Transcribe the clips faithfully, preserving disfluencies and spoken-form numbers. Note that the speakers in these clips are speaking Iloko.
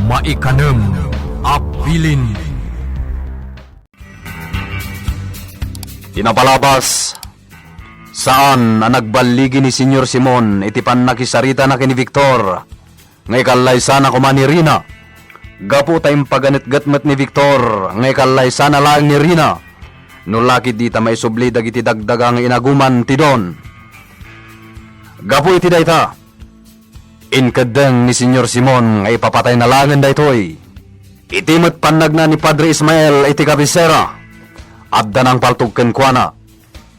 Maikanem a bilin. Ti napalabas, saan a nagballigi ni Señor Simon iti pannakisaritana ken ni Victor nga ikallaysana koma ni Rina. Gapu ta impaganetget met ni Victor nga ikallaysana laeng ni Rina, no la ket dita maisubli dagiti dagdaga nga inaguman ti Don. Gapu iti dayta, inkeddeng ni Señor Simon nga ipapatayna laengen daytoy. Iti met pannagna ni Padre Ismael iti kabisera, adda nangpaltog kenkuana.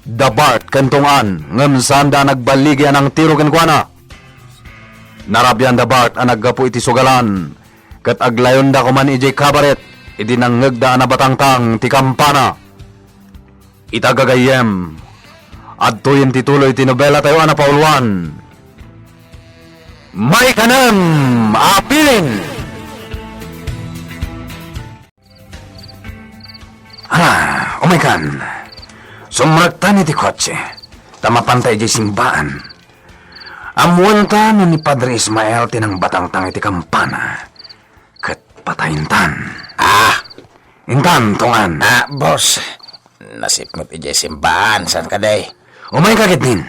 Da Bart ken Tong-an, ngem saanda a nagballigi a nangtiro kenkuana. Narabian da Bart a naggapu iti sugalan, ket aglayonda koman idiay kabaret idi nangngegda a nabatangtang ti kampana. Ita gagayyem, adtoyen ti tuloy ti nobela tayo a napauluan. Maikanem a bilin! Ala, umaykan. Sumrektan iti kotse, ta mapanta idiay simbaan. Ammoenta no ni Padre Ismael ti nangbatangtang iti kampana, ket patayentan. Ah! Intan, Tong-an. Ah, boss. Nasipnget idiay simbaan, saan kadi? Umayka ketdin.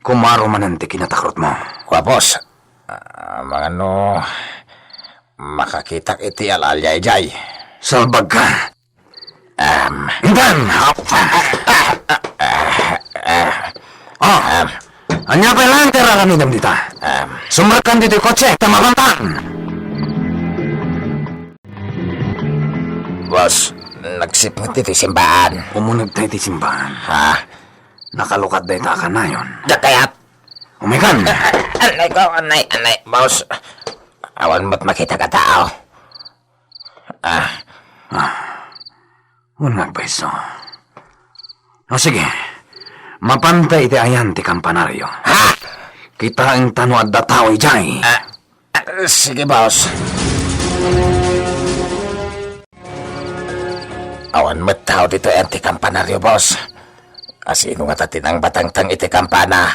Kumaro manen ti kinatakrotmo. Kua, boss. Ah, mangano, makakitak iti al-alia idiay. Salbagka. Em. Intan! Oh! Em. Ania pay laeng ti ar-aramidem dita? Em. Sumrekkan ditoy kotse, ta mapantan! Boss, nagsipnget ditoy simbaan. Umunegta iti simbaan. Ha? Nakalukad dayta a kanayon. Diak kayat! Umaykan! Anay ko, anay, anay, boss. Awan met makitak a tao. Ah. Ah. Wen nga agpayso. O sige, mapanta iti ayan ti kampanario. Ha? Kitaenta no adda tao idiay. Ah, ah, sige, boss. Awan met tao ditoy ayan ti kampanario, boss. Asino ngata ti nangbatangtang iti kampana?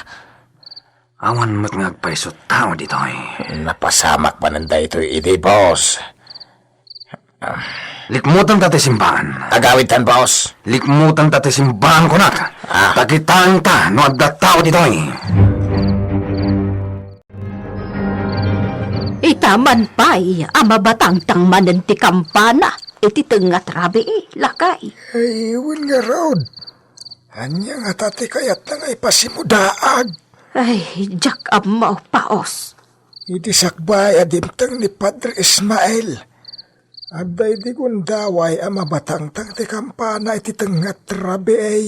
Awan met nga agpayso tao ditoy. Napasamak manen daytoy idi, boss. Likmutenta ti simbaan. Agawidtan, boss. Likmutenta ti simbaan, kunak. Ah. Ta kitaenta no adda tao ditoy. Ita man pay a mabatangtang manen ti kampana iti tengnga ti rabii, lakay. Ay, wen ngarud. Ania ngata ti kayatna nga ipasimudaag? Ay, diak ammo, Paos. Idi sakbay a dimteng ni Padre Ismael, adda idi gundaway a mabatangtang ti kampana iti tengnga ti rabii.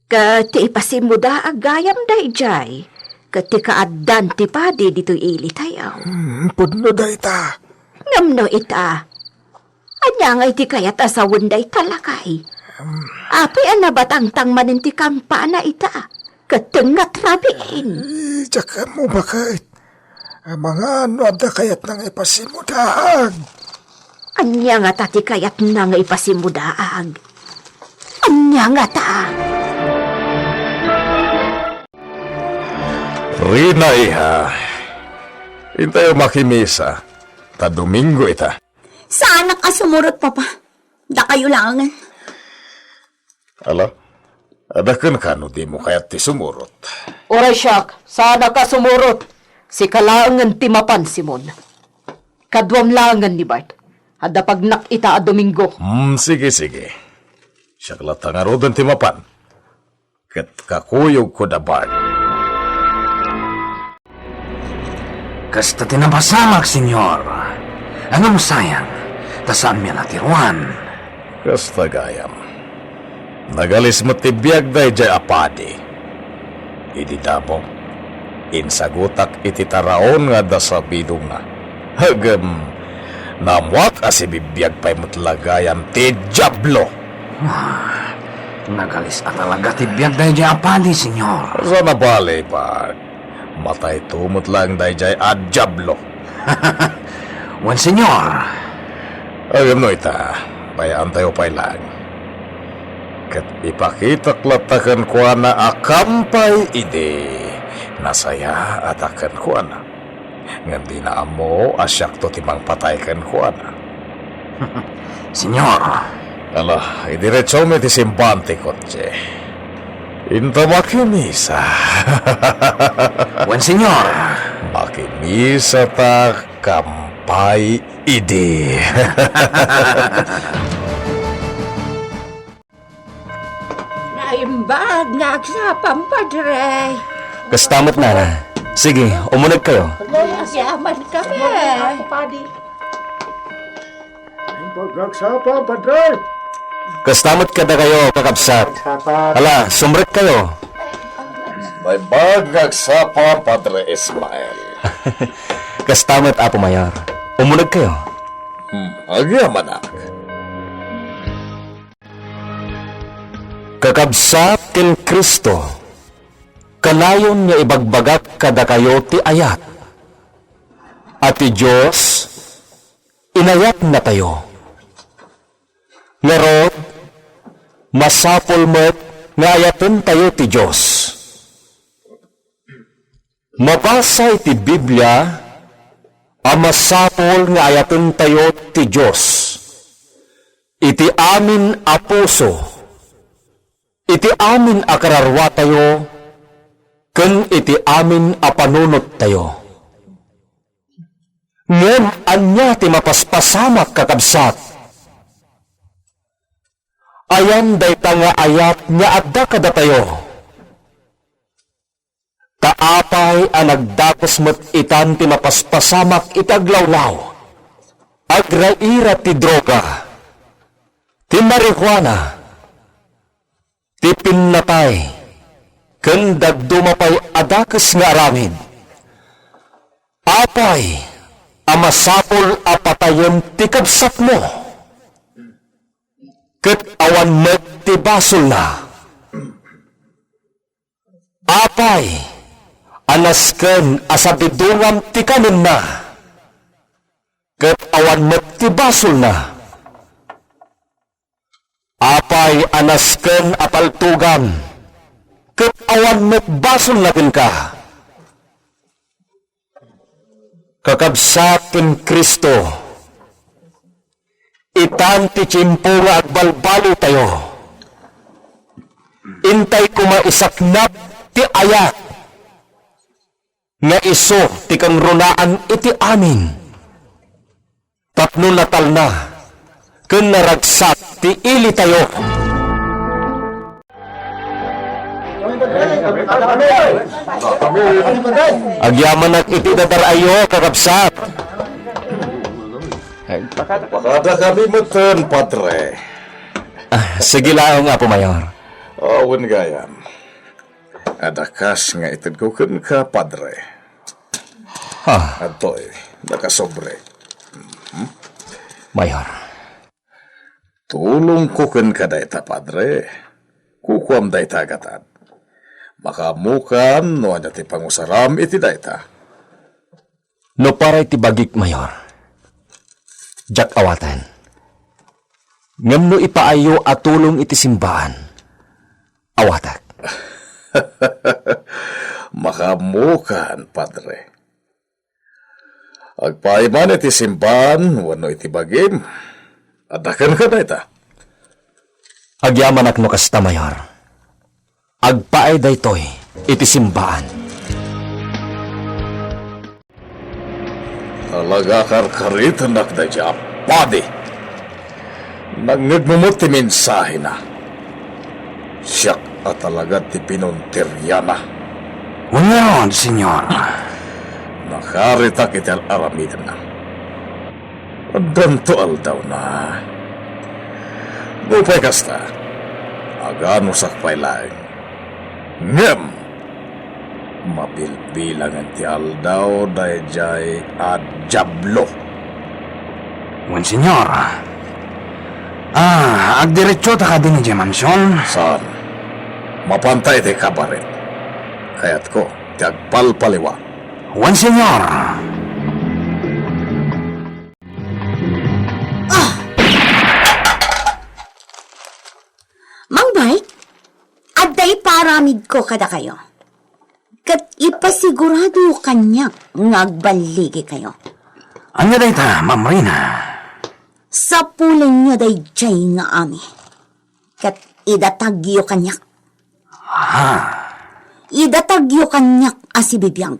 Ket ti ipasimudaag gayam daydiay, ket ti kaaddan ti padi ditoy ilitayo. Hmm, pudno dayta. Ngem no ita, ania ngay ti kayat a sawen dayta, lakay? Apay a nabatangtang manen ti kampana ita, ket tengnga ti rabiin? Eh, diak ammo baket. Amangan no adda kayatna nga ipasimudaag. Ania ngata ti kayatna nga ipasimudaag? Ania ngata? Rina, iha. Intayo makimisa, ta Domingo ita. Saanak a sumurot, Papa. Dakayo laengen. Ala, adda kenka no dimo kayat ti sumurot. Uray siak, saanak a sumurot. Sika laengen ti mapan, Simon. Kaduam laengen ni Bart. Adda pagnak ita a Domingo. Hmm, sige, sige. Siak latta ngaruden ti mapan. Ket kakuyogko da Bart. Kasta ti napasamak, Señor. Ngem sayang, ta saanmi a natiroan. Kasta gayam. Nagalis met ti biag daydiay a padi. Idi damo, insagutak iti taraon nga adda sabidongna. Ngem, naammoak a sibibiag pay met la gayam ti Diablo. Ah, nagalis a talaga ti biag daydiay a padi, Señor. Saan a bale, Bart. Matayto met laeng daydiay a Diablo. Wen, Señor. Ngem no ita, bayaantayo pay laeng. Ket ipakitak latta kenkuana a kampay idi nasayaat a kenkuana. Ngem dina ammo a siakto ti mangpatay kenkuana. Señor. Ala, idiretsom iti simbaan ti kotse. Inta makimisa. Wen, Señor. Makimisa ta kampay idi. Naimbag nga agsapam, Padre. Kasta met, Nana. Sige, umunegkayo. Agyaman kami. Naimbag nga agsapam, Padre. Kasta met kadakayo, kakabsat. Agsapam. Ala, sumrekkayo. Naimbag nga agsapam, Padre Ismael. Kasta met, Apo Mayor. Umunegkayo. Hmm, agyamanak. Kakabsat ken Cristo, kanayon nga ibagbagak kadakayo ti ayat a ti Dios inayatnatayo. Ngarud, masapul met nga ayatentayo ti Dios. Mabasa iti Biblia a masapul nga ayatentayo ti Dios iti amin a puso, iti amin a kararuatayo, ken iti amin a panunottayo. Ngem ania ti mapaspasamak, kakabsat? Ayan dayta nga ayat nga adda kadatayo. Ta apay a nagdakes met itan ti mapaspasamak iti aglawlaw, agraira ti droga, ti marijuana, ti pinnatay, ken dadduma pay a dakes nga aramid? Apay a masapul a patayem ti kabsatmo, ket awan met ti basolna? Apay a nasken a sabidongam ti kanenna, ket awan met ti basolna? Apay a nasken a paltogam, ket awan met basolna kenka? Kakabsat ken Cristo, itan ti tiempo nga agbalbaliwtayo. Intay koma isaknap ti ayat nga isu ti kangrunaan iti amin, tapno natalna ken naragsak ti ilitayo. Agyamanak iti dadar-ayo, kakabsat. Pakada kami metten, Padre. Ah, sige laeng, Apo Mayor. Awan gayam. Adda kas nga itedko kenka, Padre. Ha? Adtoy, nakasobre. Mayor. Tulongko kenka dayta, Padre. Kukuam dayta a gatad. Makaammokan no ania ti pangusaram iti dayta. No para iti bagik, Mayor, diak awaten. Ngem no ipaayyo a tulong iti simbaan, awatek. Makaammokan, Padre. Agpaay man iti simbaan wenno iti bagim, adda kenka dayta. Agyamanak no kasta, Mayor. Agpaay daytoy iti simbaan. Talaga karkaritennak daydiay a padi. Nangngegmo met ti mensahena. Siak a talaga ti pinunteriana. Wen ngarud, Señor. Nakaritak iti al-aramidenna. Addanto aldawna. Nupay kasta, aganusak pay laeng. Ngem mabilbilangen ti aldaw daydiay a diablo. Wen, Señor. Ah, agdiretsota kadi idiay mansion? Saan? Mapanta iti kabaret. Kayatko ti agpalpaliwa. Wen, Señor. Ah! Mangbike, adda iparamidko kadakayo. ket ipasigurado kaniak nga agballigikayo. Ania dayta, Ma'am Rina? Sapulenyo daydiay nga ami, ket idatagyo kaniak. Ha? Idatagyo kaniak a sibibiag,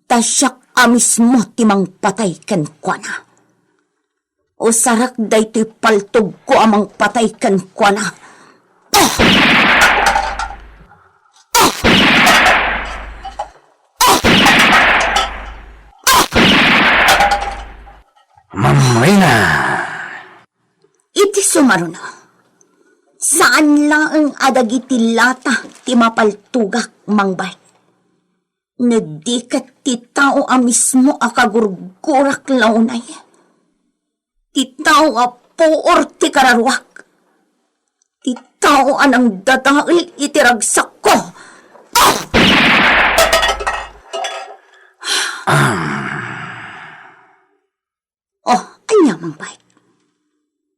ta siak a mismo ti mangpatay kenkuana. Usarak daytoy paltogko a mangpatay kenkuana. Ma'am Rina! Iti sumaruno, saan laeng a dagiti lata ti mapaltogak, Mangbay. No di ket ti tao a mismo a kagurgurak la unay. Ti tao a puor ti kararuak. Ti tao a nangdadael iti ragsakko. Ah! Oh, ania, Mangbay?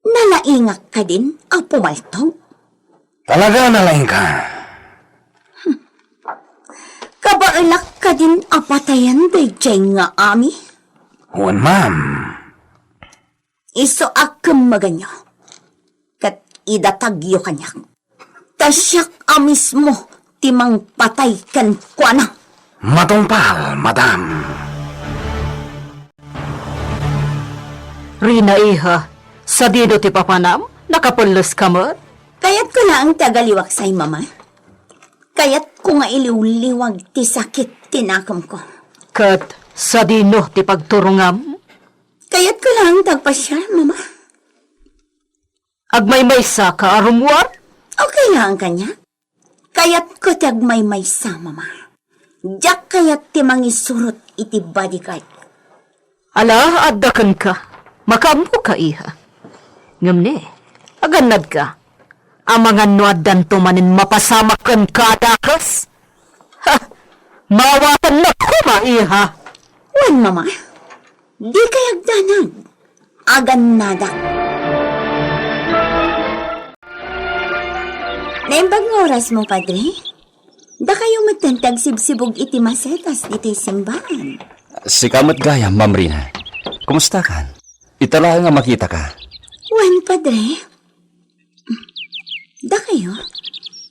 Nalaingak kadin a pumaltog? Talaga, nalaingka. Kabaelak kadin a patayen daydiay nga ami? Wen, ma'am. Isu a kemmeganyo, ket idatagyo kaniak. Ta siak a mismo ti mangpatay kenkuana. Matungpal, madam. Rina, iha, sadino ti papanam? Nakapelles ka met? Kayatko laeng ti agaliwaksay, Mama. Kayatko nga iliwliwag ti sakit ti nakemko. Ket sadino ti pagturongam? Kayatko laeng ti agpasiar, Mama. Agmaymaysa ka a rummuar? Okay laeng kaniak. Kayatko ti agmaymaysa, Mama. Diak kayat ti mangisurot iti bodyguard. Ala, adda kenka. Makaammoka, iha. Ngem ne, agannadka. Amangan no addanto manen mapasamak kenka a dakes. Ha! Maawatannak koma, iha. Wen, Mama. Dikay agdanag. Agannadak. Naimbag nga orasmo, Padre? Dakayo metten ti agsibsibug iti masetas ditoy simbaan. Sika met gayam, Ma'am Rina. Kumustakan? Ita laeng a makitaka. Wen, Padre. Dakayo?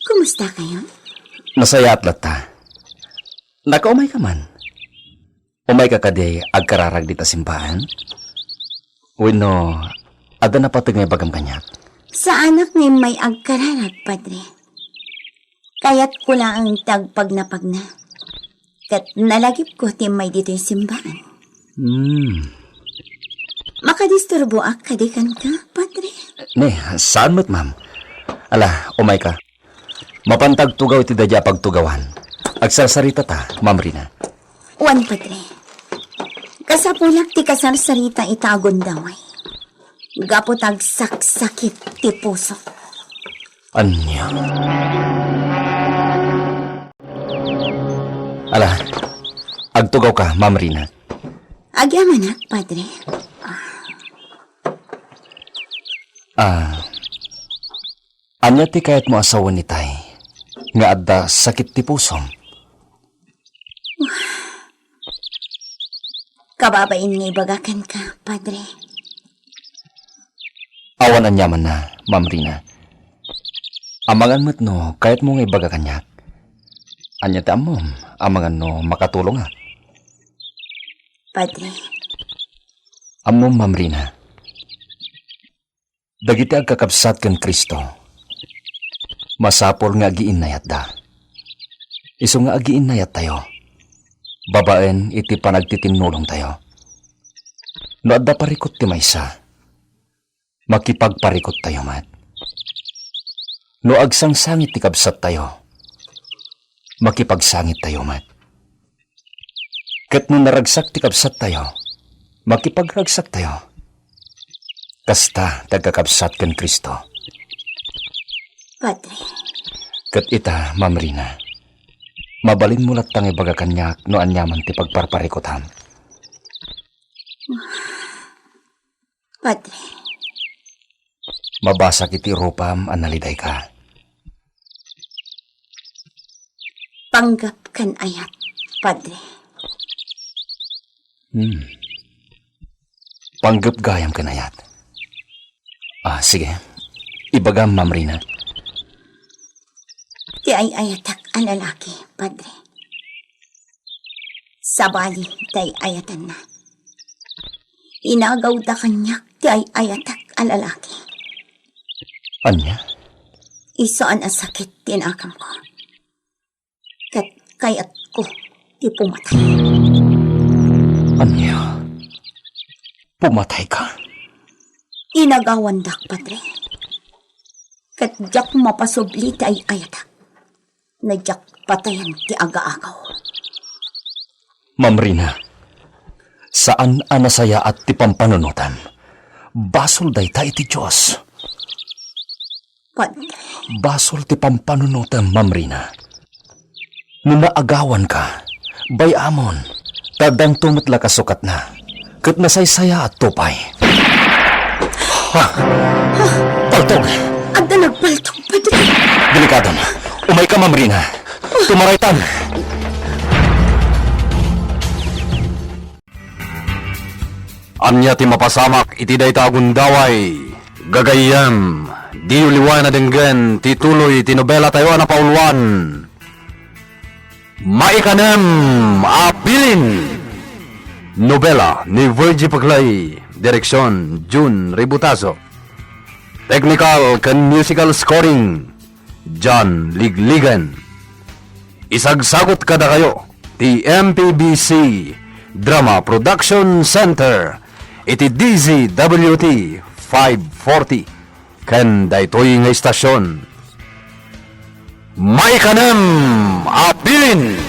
Kumustakayo? Nasayaat latta. Nakaumayka man? Umayka kadi agkararag dita simbaan? Wenno, adda napateg nga ibagam kaniak? Saanak nga immay agkararag, Padre. Kayatko laeng ti agpagnapagna. Ket nalagipko ti immay ditoy simbaan. Hmm. Makadisturboak kadi kenka, Padre? Ne, saan met, ma'am. Ala, umayka. Mapanta agtugaw iti daydi a pagtugawan. Agsarsaritata, Ma'am Rina. Wen, Padre. Kasapulak ti kasarsarita ita a gundaway. Gapu ta agsaksakit ti puso. Ania? Ala, agtugawka, Ma'am Rina. Agyamanak, Padre. Ah, Ania ti kayatmo a sawen itay nga adda sakit ti pusom? Kababain nga ibaga kenka, Padre. Awan aniamanna, Ma'am Rina. Amangan met no kayatmo nga ibaga kaniak. Ania ti ammom, amangan no makatulongak? Padre. Ammom, Ma'am Rina. Dagiti agkakabsat ken Cristo, masapul nga agiinnayatda. Isu nga agiinnayattayo, babaen iti panagtitinnulongtayo. No adda parikut ti maysa, makipagparikuttayo met. No agsangsangit ti kabsattayo, makipagsangittayo met. Ket no naragsak ti kabsattayo, makipagragsaktayo. Kasta ti agkakabsat ken Cristo. Padre. Ket ita, Ma'am Rina, mabalinmo latta nga ibaga kaniak no aniaman ti pagparparikutam. Padre. Mabasak iti rupam a nalidayka. Panggep ken ayat, Padre. Hmm. Panggep gayam ken ayat. Ah, sige. Ibagam, Ma'am Rina. Ti ay-ayatek a lalaki, Padre. Sabali ti ay-ayatenna. Inagawda kaniak ti ay-ayatek a lalaki. Ania? Isu a nasakit ti nakamko. Ket kayatko ti pumatay. Ania? Pumatayka? Inagawandak, Padre. Ket diak mapasubli ti ay-ayatek. No diak patayen ti agaagaw. Ma'am Rina, saan a nasayaat ti pampanunotem. Basol dayta iti Dios. Padre. Basol ti pampanunotem, Ma'am Rina. No naagawanka, bay-amon, ta addanto met la kasukatna. Ket nasaysayaatto pay. Ha? Paltog! Adda nagpaltog, Padre. Delikadon. Umayka, Ma'am Rina. Tumaraytan. Ania ti mapasamak iti dayta a gundaway? Gagayyem, diyo liwayan a denggen ti tuloy ti nobelatayo a napauluan. Maikanem a Bilin! Nobela ni Virgie Paclay, direksyon Jun Ributazo. Technical ken musical scoring, John Ligligan. Isagsagut kadakayo ti M P B C Drama Production Center iti D Z W T five forty. Ken daytoy nga istasyon, Maikanem a Bilin!